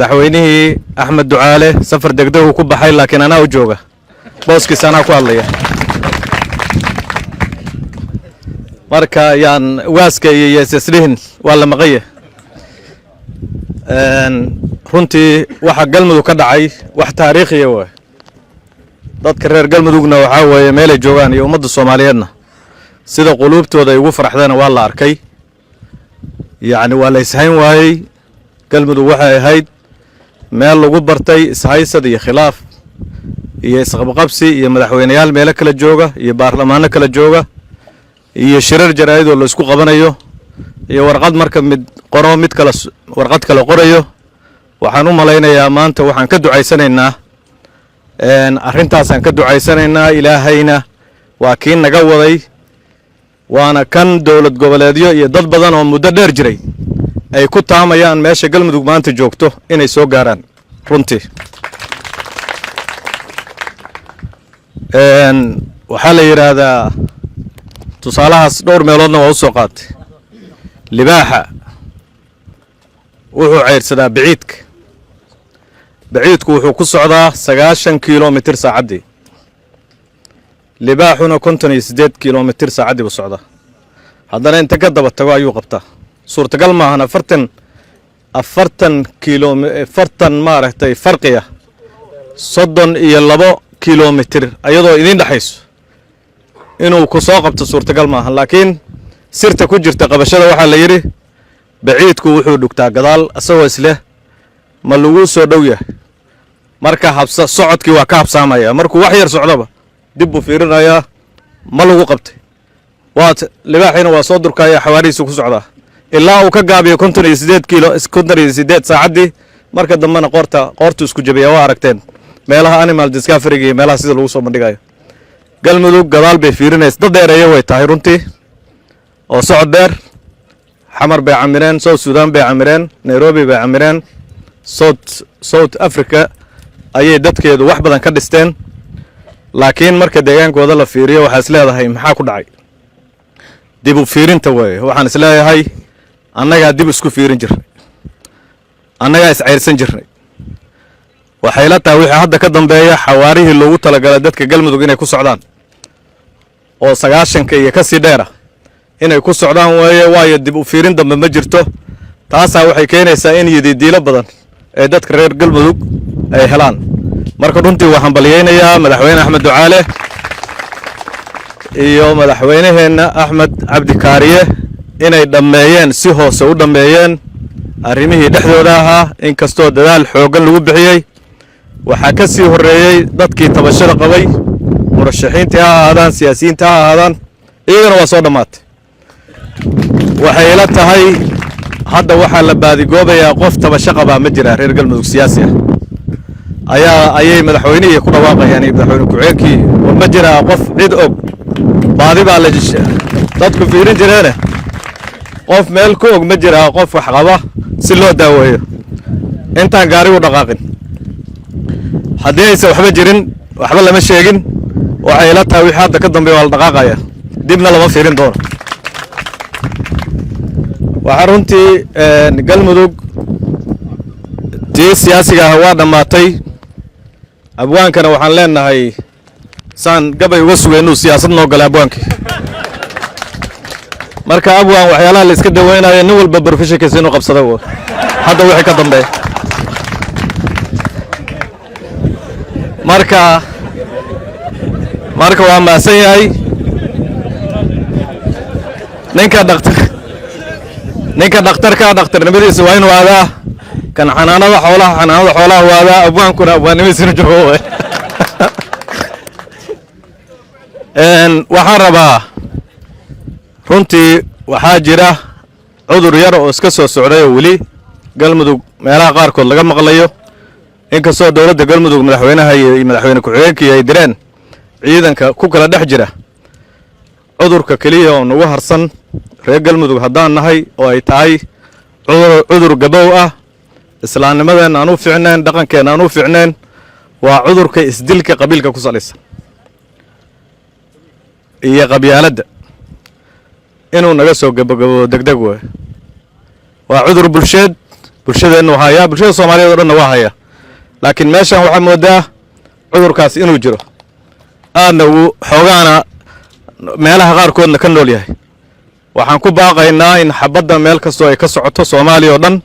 Madaxweynihii Axmed Ducaale safar degdeg uu ku baxay, laakiin anaa u jooga booskiisa, anaa ku hadlaya. Marka yaan waaska iyo yeesesdhihin waa la maqanya. Runtii waxa Galmudug ka dhacay wax taariikhiya waay. Dadka reer Galmudugna waxaa weeye meelay joogaan iyo ummadda Soomaaliyeedna sida quluubtooda ay ugu faraxdeena waa la arkay. Yacni waa la ishayn waayey. Galmudug waxay ahayd meel lagu bartay ishaysad iyo khilaaf iyo isqabqabsi iyo madaxweyneyaal meelo kala jooga iyo baarlamaano kala jooga iyo shirar jaraa'id oo la isku qabanayo iyo warqad marka mid qoro, mid kale warqad kale qorayo. Waxaan u malaynayaa maanta waxaan ka ducaysanaynaa, arrintaasaan ka ducaysanaynaa. Ilaahayna waa kii naga waday, waana kan dowlad goboleedyo iyo dad badan oo muddo dheer jiray ay ku taamayaan meesha Galmudug maanta joogto inay soo gaaraan. Runtii waxaa la yidhaahdaa, tusaalahaas dhowr meeloodna waa u soo qaatay, libaaxa wuxuu ceyrsadaa baciidka. Baciidku wuxuu ku socdaa 90 kilomitir saacaddii, libaaxuna 58 kilomitir saacaddii buu socdaa. Haddana inta ka daba tago ayuu qabtaa. Suurtagal maahan 40 kilo, 40 maaragtay farqiya, 32 kilomitir ayadoo idiin dhexayso inuu ku soo qabto, suurtagal maahan. Laakiin sirta ku jirta qabashada waxaa la yidhi baciidku wuxuu dhugtaa gadaal, isagoo isleh ma lagu soo dhow yahay. Marka habsa socodkii waa ka habsaamaya. Markuu wax yar socdoba dib buu fiirinayaa, ma lagu qabtay? Waat libaaxiina waa soo durkaya, xawaarihiisu ku socdaa ilaa uu ka gaabiyo 58 kilo, 58 saacaddii. Marka dambena qoorta qoortu isku jabiya. Waa aragteen meelaha Animal Discovery iyo meelaha sida lagu soo bandhigayo. Galmudug gadaal bay fiirinaysa. Dad dheereeya way tahay runtii oo socod dheer. Xamar bay camireen, South Sudan bay camireen, Nairobi bay camireen, South Africa ayay dadkeedu wax badan ka dhisteen. Laakiin marka deegaankooda la fiiriyo, waxaa is leedahay maxaa ku dhacay? Dib u fiirinta weeye. Waxaan is leeyahay annagaa dib isku fiirin jirnay, annagaa iscayrsan jirnay. Waxay la tahay wixii hadda ka dambeeya xawaarihii loogu talagalay dadka Galmudug inay ku socdaan oo 90-ka iyo ka sii dheera inay ku socdaan weeye, waayo dib u fiirin dambe ma jirto. Taasaa waxay keenaysaa in yididiilo badan ee dadka reer Galmudug ay helaan. Marka runtii waxaan baliyeynayaa madaxweyne Axmed Ducaale iyo madaxweyneheenna Axmed Cabdi Kaariye inay dhammeeyeen, si hoose u dhammeeyeen arrimihii dhexdooda ahaa, inkastoo dadaal xooggan lagu bixiyey. Waxaa ka sii horreeyey dadkii tabashada qabay, murashaxiintii ha ahaadaan, siyaasiyiinta ha ahaadaan, iyagana waa soo dhammaatay. Waxay ila tahay hadda waxaa la baadigoobayaa qof tabasho qabaa ma jira reer Galmudug siyaasi ah ayaa ayay madaxweynihii ku dhawaaqayaan iyo madaxweyne ku-xigeenkii. War ma jiraa qof cid og? Baadi baa la dadku fiirin jireene, qof meel ku og ma jiraa, qof wax qaba si loo daaweeyo intaan gaarigu dhaqaaqin? Haddii aysan waxba jirin, waxba lama sheegin. Waxay ila tahay wixii hadda ka dambeeya waa la dhaqaaqaya, dibna lama fiirin doono. Waxaa runtii Galmudug tii siyaasiga ah waa dhammaatay. Abwaankana waxaan leenahay saan gabay uga sugay inuu siyaasad noo galay abwaankii. Marka abwaan, waxyaalaha la iska daweynayo, nin walba professionkiisa inuu qabsada wo hadda wixii ka dambeeya. Marka waa mahadsan yahay ninka dhaktar. Ninka dhakhtarka dhakhtarnimadiisa waa inuu aadaa, kan xanaanada xoolaha xanaanada xoolaha waa aadaa, abwaankuna abwaannimadiisa inuu joogo waay. Waxaan rabaa, runtii waxaa jira cudur yar oo iska soo socday oo weli Galmudug meelaha qaarkood laga maqlayo, inkastoo dowladda Galmudug, madaxweynaha iyo madaxweyne ku-xigeenkii ay direen ciidanka ku kala dhex jira. Cudurka keliya oo nagu harsan reer Galmudug haddaan nahay oo ay tahay cudur gabow ah, islaamnimadeenna aan u fiicnayn, dhaqankeenna aan u fiicnayn, waa cudurka isdilka qabiilka ku salaysan iyo qabyaaladda. Inuu naga soo gabagabo degdeg waay. Waa cudur bulsheed. Bulshadeennu hayaa, bulshada Soomaaliyeed o dhanna waa haya, laakiin meeshan waxaa moodaa cudurkaas inuu jiro, aadna uu xoogaana meelaha qaarkoodna ka nool yahay. Waxaan ku baaqaynaa in xabadda meel kastoo ay ka socoto Soomaaliya oo dhan,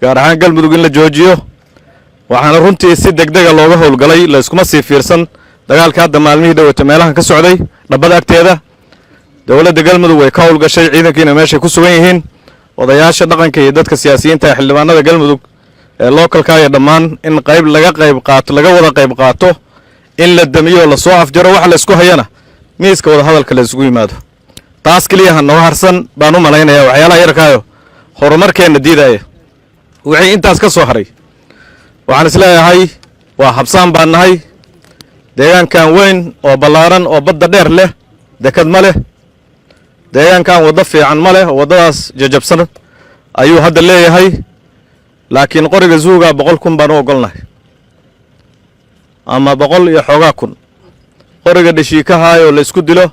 gaar ahaan Galmudug, in la joojiyo. Waxaana runtii si degdega looga howlgalay, layskuma sii fiirsan dagaalka hadda maalmihii dhowata meelahan ka socday dhabbada agteeda. Dowladda Galmudug way ka howlgashay, ciidankiina meeshay ku sugan yihiin. Odayaasha dhaqanka iyo dadka siyaasiyiinta ee xildhibaanada Galmudug ee localka iyo dhammaan in qayb laga qayb qaato, laga wada qayb qaato in la damiyo oo lasoo afjaro. Waxa la isku hayana miiska wada hadalka la isugu yimaado. Taas keliya ha noo harsan baan u malaynayaa waxyaalaha yarkaayo horumarkeenna diidaya. Wixii intaas ka soo haray, waxaan isleeyahay waa habsaan baan nahay. Deegaankan weyn oo ballaaran oo badda dheer leh dekad ma leh. Deegaankan waddo fiican ma leh oo waddadaas jajabsan ayuu hadda leeyahay. Laakiin qoriga zuugaa 100,000 baan u ogolnahay ama boqol iyo xoogaa kun. Qoriga dhashiikahaayoo la isku dilo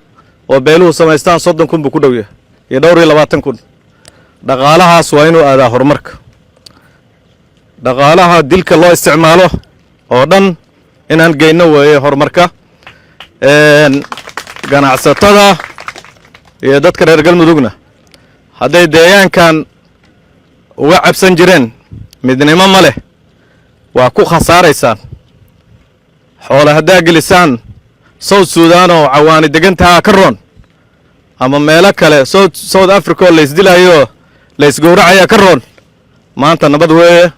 oo beeluhu samaystaan 30,000 buu ku dhow yahay iyo dhowr iyo 20,000. Dhaqaalahaas waa inuu aadaa horumarka. Dhaqaalaha dilka loo isticmaalo oo dhan inaan geyno weeye horumarka. Ganacsatada iyo dadka reer Galmudugna hadday deegaankan uga cabsan jireen midnimo ma leh, waa ku khasaaraysaan. Xoole haddaa gelisaan South Sudan oo cawaani degantahaa ka roon, ama meelo kale, South Africa oo laysdilayo, laysgowracaya ka roon. Maanta nabad weeye,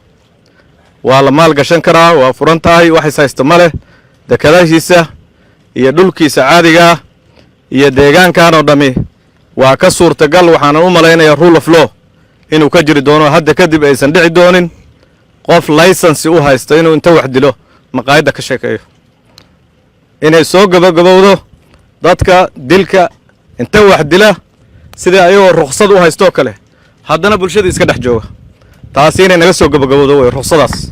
waa la maal gashan karaa, waa furan tahay, wax is haysta ma leh. Dekadahiisa iyo dhulkiisa caadigaa iyo deegaankan oo dhammi waa ka suurtagal. Waxaanan u malaynayaa rule of law inuu ka jiri doono hadda kadib, aysan dhici doonin qof license u haysto inuu inta wax dilo maqaayadda ka sheekeeyo. Inay soo gabagabowdo dadka dilka inta wax dila sidai ayagoo ruksad u haystoo kale haddana bulshada iska dhex jooga, taasi inay naga soo gabagabowdo wey ruksadaas.